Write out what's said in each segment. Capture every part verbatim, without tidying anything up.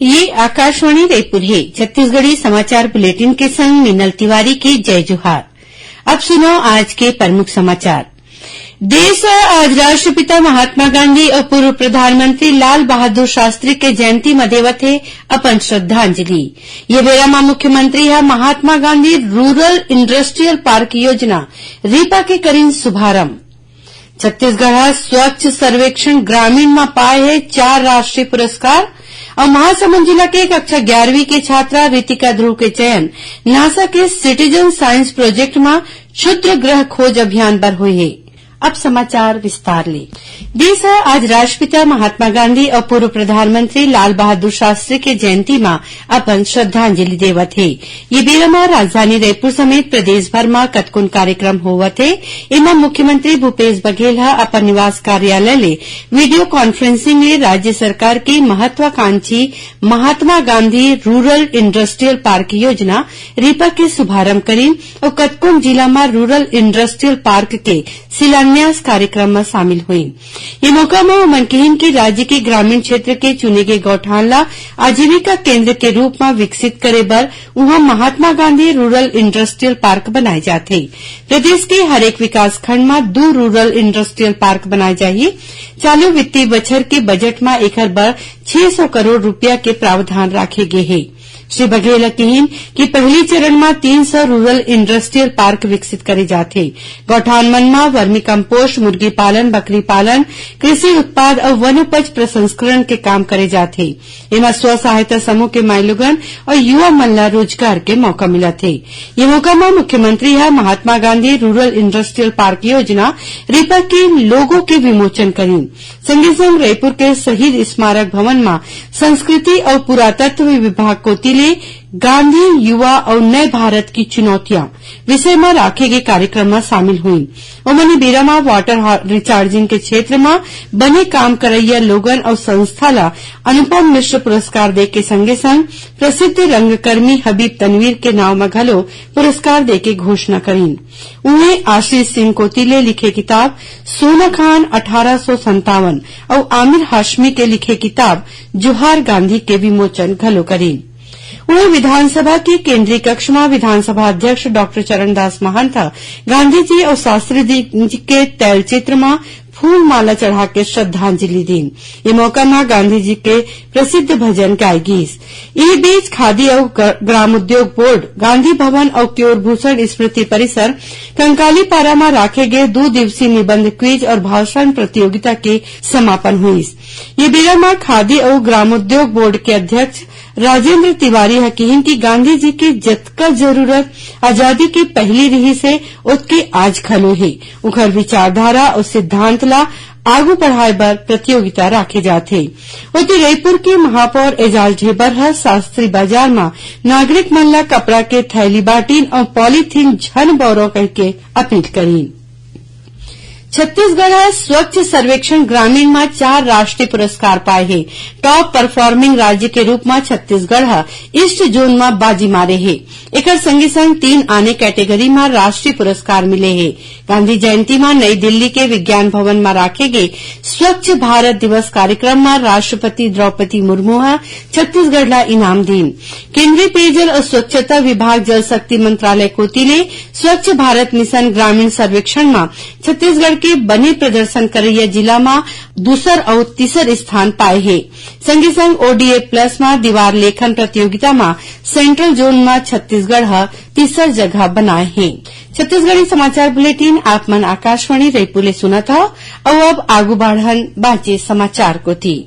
ये आकाशवाणी रायपुर हे। छत्तीसगढ़ी समाचार बुलेटिन के संग मीनल तिवारी के जय जोहार। अब सुनव आज के प्रमुख समाचार। देश ह आज राष्ट्रपिता महात्मा गांधी अउ पूर्व प्रधानमंत्री लाल बहादुर शास्त्री के जयंती म देवत हे अपन श्रद्धांजलि। ये बेरा म मुख्यमंत्री ह Mahatma Gandhi rural industrial park योजना, रीपा, के करिन शुभारंभ। छत्तीसगढ़ ह स्वच्छ सर्वेक्षण ग्रामीण म पाए हे चार राष्ट्रीय पुरस्कार। अउ महासमुंद जिला के कक्षा ग्यारहवीं के छात्रा रितिका ध्रुव के चयन नासा के सिटीजन साइंस प्रोजेक्ट म क्षुद्र ग्रह खोज अभियान बर होए हे। अब समाचार विस्तार ले। देश ह आज राष्ट्रपिता महात्मा गांधी अउ पूर्व प्रधानमंत्री लाल बहादुर शास्त्री के जयंती म अपन श्रद्धांजलि देवत हे। ये बेरा म राजधानी रायपुर समेत प्रदेश भर म कतकोन कार्यक्रम होवत हे। एमा मुख्यमंत्री भूपेश बघेल ह अपन निवास कार्यालय ले वीडियो कॉन्फ्रेंसिंग ले राज्य सरकार के महत्वाकांक्षी Mahatma Gandhi rural industrial park योजना, रीपा, के शुभारंभ करिन अउ कतकोन जिला म रूरल इंडस्ट्रियल पार्क के शिलान्यास कार्यक्रम म शामिल होइन। ये मौका म ओमन किहिन कि राज्य के ग्रामीण क्षेत्र के चुने गे गौठान ल आजीविका केंद्र के रूप म विकसित करे बर उहां Mahatma Gandhi rural industrial park बनाए जात हे। प्रदेश के हरेक विकासखंड म दू रूरल इंडस्ट्रियल पार्क बनाए जाही। चालू वित्तीय बछर के बजट म एखर बर छह सौ करोड़ रुपया के प्रावधान राखे गे हे। श्री बघेल ह किहिन कि पहली चरण म तीन सौ रूरल इंडस्ट्रियल पार्क विकसित करे जात हे। गौठान मन म वर्मी कंपोस्ट, मुर्गी पालन, बकरी पालन, कृषि उत्पाद अउ वनोपज प्रसंस्करण के काम करे जात हे। एमा स्व सहायता समूह के माईलोगन अउ युवा मन ल रोजगार के मौका मिलत हे। ये मौका म मुख्यमंत्री ह Mahatma Gandhi rural industrial park योजना, रीपा, के लोगो के विमोचन करिन। संगे संग रायपुर के शहीद स्मारक भवन म संस्कृति अउ पुरातत्व विभाग कोति ले गांधी, युवा अउ नए भारत की चुनौतियां विषय म राखे गे कार्यक्रम म शामिल होइन। ओमन ए बेरा म वाटर हा-, रिचार्जिंग के क्षेत्र म बने काम करइया लोगन अउ संस्था ल अनुपम मिश्र पुरस्कार दे के संगे संग प्रसिद्ध रंगकर्मी हबीब तनवीर के नाव म घलो पुरस्कार दे के घोषणा करिन। उहें, आशीष सिंह कोति ले लिखे किताब सोना खान अठारह सौ संतावन अउ आमिर हाशमी के लिखे किताब जोहार गांधी के विमोचन घलो करिन। उहें, विधानसभा के केंद्रीय कक्ष म विधानसभा अध्यक्ष डॉक्टर चरणदास महंत ह गांधी जी अउ शास्त्री जी के तैलचित्र म फूल माला चढ़ा के श्रद्धांजलि दीन। ये मौका म गांधी जी के प्रसिद्ध भजन गाय गीस। ए बीच, खादी अउ ग-, ग्रामोद्योग बोर्ड, गांधी भवन अउ क्योर भूषण स्मृति परिसर, कंकालीपारा म राखे गे दू दिवसीय निबंध क्विज अउ भाषण प्रतियोगिता के समापन होइस। ये बेरा म खादी अउ ग्रामोद्योग बोर्ड के अध्यक्ष राजेंद्र तिवारी ह किहिन कि गांधी जी के जतका जरूरत आजादी के पहिली रिहिस हे, ओतके आज घलो हे। उंखर विचारधारा अउ सिद्धांत ला आगू बढ़ाए बर प्रतियोगिता राखे जात हे। ओती, रायपुर के महापौर एजाज ढेबर ह शास्त्री बाजार म नागरिक मन ला कपड़ा के थैली बांटिन अउ पॉलीथीन झन बउरव कहिके अपील करिन। छत्तीसगढ़ ह स्वच्छ सर्वेक्षण ग्रामीण म चार राष्ट्रीय पुरस्कार पाए हे। टॉप परफॉर्मिंग राज्य के रूप म छत्तीसगढ़ ह ईस्ट जोन म बाजी मारे हे। एकर संगे संग तीन आने कैटेगरी म राष्ट्रीय पुरस्कार मिले हे। गांधी जयंती म नई दिल्ली के विज्ञान भवन म राखे गे स्वच्छ भारत दिवस कार्यक्रम म राष्ट्रपति द्रौपदी मुर्मू ह छत्तीसगढ़ ला इनाम दीन। केंद्रीय पेयजल अउ स्वच्छता विभाग जल शक्ति मंत्रालय कोति ले स्वच्छ भारत मिशन ग्रामीण सर्वेक्षण म छत्तीसगढ़ के बने प्रदर्शन करइया जिला म दूसर अउ तीसर स्थान पाए हे। संगे संग ओडीएफ प्लस म दीवार लेखन प्रतियोगिता म सेंट्रल जोन म छत्तीसगढ़ ह तीसर जगह बनाए हे। छत्तीसगढ़ी समाचार बुलेटिन आप मन आकाशवाणी रायपुर ले सुनत हव। अउ अब आगू बढ़न बांचे समाचार कोति।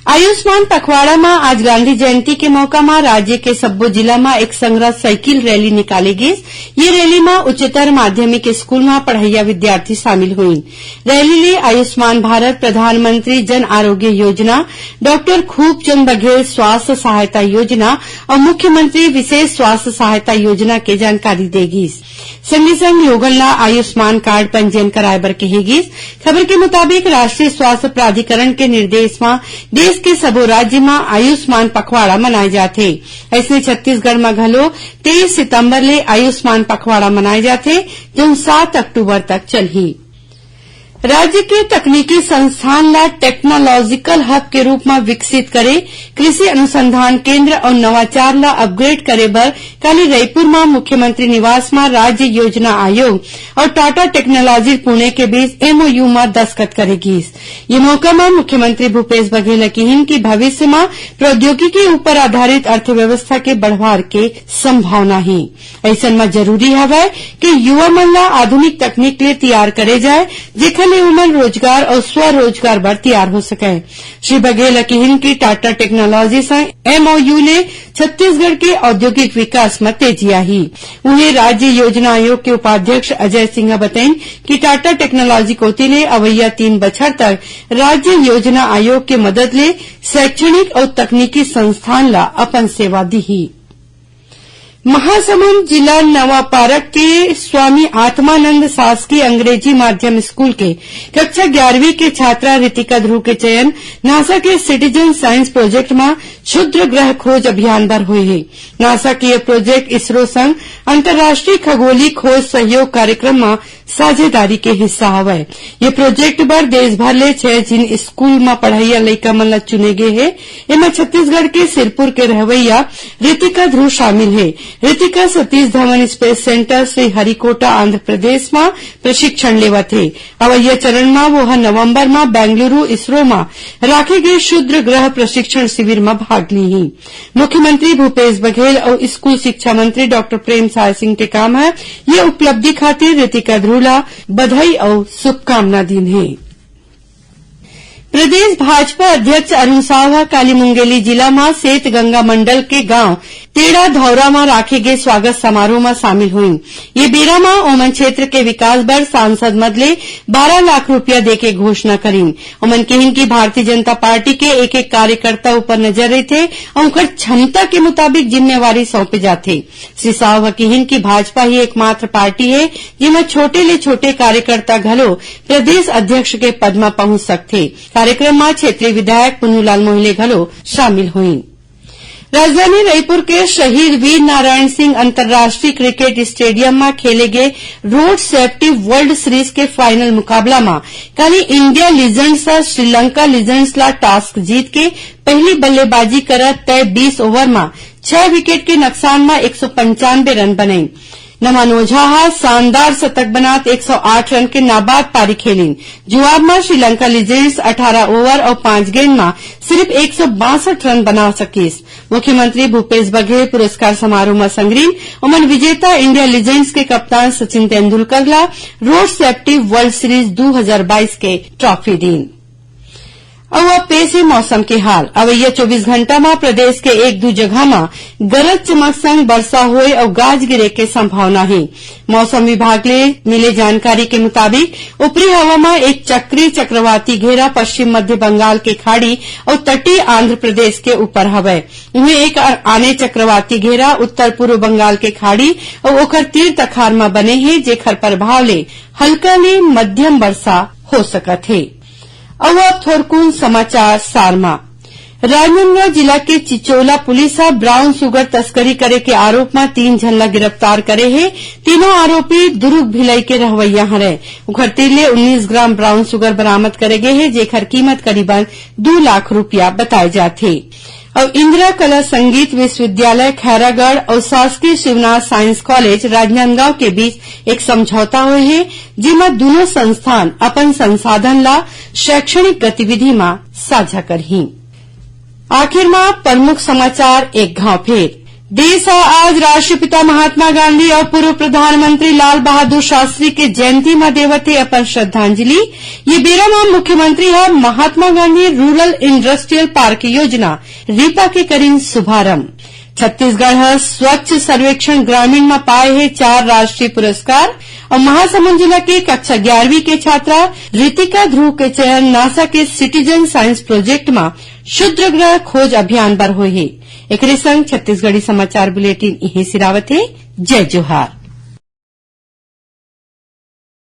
आयुष्मान पखवाड़ा म आज गांधी जयंती के मौका म राज्य के सब्बो जिला म एक संघरा साइकिल रैली निकाले गिस। ये रैली म उच्चतर माध्यमिक स्कूल म पढ़इया विद्यार्थी शामिल होइन। रैली ले आयुष्मान भारत, प्रधानमंत्री जन आरोग्य योजना, डॉक्टर खूबचंद बघेल स्वास्थ्य सहायता योजना अउ मुख्यमंत्री विशेष स्वास्थ्य सहायता योजना के जानकारी दे गिस। संगे संग लोगन ला आयुष्मान कार्ड पंजीयन कराए बर कहे गिस। खबर के मुताबिक, राष्ट्रीय स्वास्थ्य प्राधिकरण के निर्देश म देश के सबो राज्य म आयुष्मान पखवाड़ा मनाए जाथे। अइसने छत्तीसगढ़ म घलो तेईस सितंबर ले आयुष्मान पखवाड़ा मनाए जाथे, जउन सात अक्टूबर तक चलही। राज्य के तकनीकी संस्थान ला technological hub के रूप म विकसित करे, कृषि अनुसंधान केंद्र अउ नवाचार ला upgrade करे बर काली रईपुर म मुख्यमंत्री निवास म राज्य योजना आयोग अउ टाटा टेक्नोलॉजी पुणे के बीच एमओयू म दस्तखत करे गीस। ये मौका म मुख्यमंत्री भूपेश बघेल ह किहिन कि भविष्य म प्रौद्योगिकी ऊपर आधारित अर्थव्यवस्था के बढ़वार के संभावना हे। अइसन म जरूरी हवय कि युवा मन ला आधुनिक तकनीक ले तैयार करे जाए, जेखर ले उमन रोजगार अउ स्वरोजगार बर तैयार हो सकय। श्री बघेल ह किहिन कि टाटा टेक्नोलॉजी संग एमओयू ले छत्तीसगढ़ के औद्योगिक विकास म तेजी आही। उहें, राज्य योजना आयोग के उपाध्यक्ष अजय सिंह ह बतइन कि टाटा टेक्नोलॉजी कोति ले अवइया तीन बछर तक राज्य योजना आयोग के मदद ले शैक्षणिक अउ तकनीकी संस्थान ला अपन सेवा दिही। महासमुंद जिला नवापारक के स्वामी आत्मानंद शासकीय अंग्रेजी माध्यम स्कूल के कक्षा ग्यारहवीं के छात्रा ऋतिका ध्रुव के चयन नासा के सिटीजन साइंस प्रोजेक्ट म क्षुद्र ग्रह खोज अभियान बर होए हे। नासा के ये प्रोजेक्ट इसरो संग अंतर्राष्ट्रीय खगोलीय खोज सहयोग कार्यक्रम म साझेदारी के हिस्सा हवय। ये प्रोजेक्ट बर देश भर ले छह झिन स्कूल म पढ़इया लइका मन ल चुने गे हे। एमा छत्तीसगढ़ के सिरपुर के रहवइया ऋतिका ध्रुव शामिल हे। ऋतिका सतीश धवन स्पेस सेंटर, श्री हरिकोटा, आंध्र प्रदेश म प्रशिक्षण लेवत हे। अवइया चरण म वो ह नवंबर म बेंगलुरु इसरो म राखे गे क्षुद्र ग्रह प्रशिक्षण शिविर म भाग लीही। मुख्यमंत्री भूपेश बघेल अउ स्कूल शिक्षा मंत्री डॉक्टर प्रेमसाय सिंह टेकाम ह ये उपलब्धि खातिर ऋतिका ध्रुव ला बधाई अउ शुभकामना दीन हे। प्रदेश भाजपा अध्यक्ष अरुण साव ह काली मुंगेली जिला म सेत गंगा मंडल के गांव टेड़ा धौरा म राखे गे स्वागत समारोह म शामिल होइन। ये बेरा म ओमन क्षेत्र के विकास बर सांसद मद ले बारह लाख रुपया देके घोषणा करिन। ओमन किहिन कि भारतीय जनता पार्टी के एक-एक कार्यकर्ता ऊपर नजर रहिथे अउ उंकर क्षमता के मुताबिक जिम्मेवारी सौंपे जाथे। श्री साव ह किहिन कि भाजपा ही एकमात्र पार्टी हे, जेमा छोटे ले छोटे कार्यकर्ता घलो प्रदेश अध्यक्ष के पद म पहुंच सकथे। कार्यक्रम म क्षेत्रीय विधायक पुन्नूलाल मोहिले घलो शामिल होइन। राजधानी रईपुर के शहीद वीर नारायण सिंह अंतर्राष्ट्रीय क्रिकेट स्टेडियम म खेले गे रोड सेफ्टी वर्ल्ड सीरीज के फाइनल मुकाबला म काली इंडिया लीजेंड्स ह श्रीलंका लीजेंड्स ला टॉस जीत के पहिली बल्लेबाजी करत तय बीस ओवर म छह विकेट के नुकसान म एक सौ पंचानबे रन बनाइन। नमन ओझा ह शानदार शतक बनात एक सौ आठ रन के नाबाद पारी खेलिन। जुवाब म श्रीलंका लीजेंड्स अठारह ओवर अउ पांच गेंद म सिरिफ एक सौ बासठ रन बना सकिस। मुख्यमंत्री भूपेश बघेल पुरस्कार समारोह म संगरिन। ओमन विजेता इंडिया लीजेंड्स के कप्तान सचिन तेंदुलकर ला रोड सेफ्टी वर्ल्ड सीरीज दू हजार बाईस के ट्रॉफी दीन। अउ अब पेश हे मौसम के हाल। अवइया चौबीस घंटा म प्रदेश के एक दू जगह म गरज चमक संग बरसा होए अउ गाज गिरे के संभावना हे। मौसम विभाग ले मिले जानकारी के मुताबिक, ऊपरी हवा म एक चक्रीय चक्रवाती घेरा पश्चिम मध्य बंगाल के खाड़ी अउ तटीय आंध्र प्रदेश के ऊपर हवय। उहें, एक आने चक्रवाती घेरा उत्तर पूर्व बंगाल के खाड़ी अउ ओखर तीर तखार म बने हे, जेखर प्रभाव ले हल्का ले मध्यम बरसा हो सकत हे। अउ अब थोरकुन समाचार सार म। राजनांदगांव जिला के चिचोला पुलिस ह ब्राउन शुगर तस्करी करे के आरोप म तीन झन ला गिरफ्तार करे हे। तीनों आरोपी दुर्ग भिलाई के रहवइया हरय। उखर तीर ले उन्नीस ग्राम ब्राउन शुगर बरामद करे गे हे, जेखर कीमत करीबन दू लाख रुपया बताए जाथे। अउ इंदिरा कला संगीत विश्वविद्यालय खैरागढ़ अउ शासकीय शिवनाथ साइंस कॉलेज राजनांदगांव के बीच एक समझौता होए हे, जेमा दूनों संस्थान अपन संसाधन ला शैक्षणिक गतिविधि म साझा करही। आखिर म प्रमुख समाचार एक घाव फेर। देश ह आज राष्ट्रपिता महात्मा गांधी अउ पूर्व प्रधानमंत्री लाल बहादुर शास्त्री के जयंती म देवत हे अपन श्रद्धांजलि। ये बेरा म मुख्यमंत्री ह Mahatma Gandhi rural industrial park योजना, रीपा के करिन शुभारंभ। छत्तीसगढ़ ह स्वच्छ सर्वेक्षण ग्रामीण म पाए हे चार राष्ट्रीय पुरस्कार अउ महासमुंद जिला के कक्षा ग्यारहवीं के छात्रा ऋतिका ध्रुव के चयन नासा के सिटीजन साइंस प्रोजेक्ट म क्षुद्र ग्रह खोज अभियान बर होए हे। एकरे संग छत्तीसगढ़ी समाचार बुलेटिन इहें सिरावत हे। जय जोहार।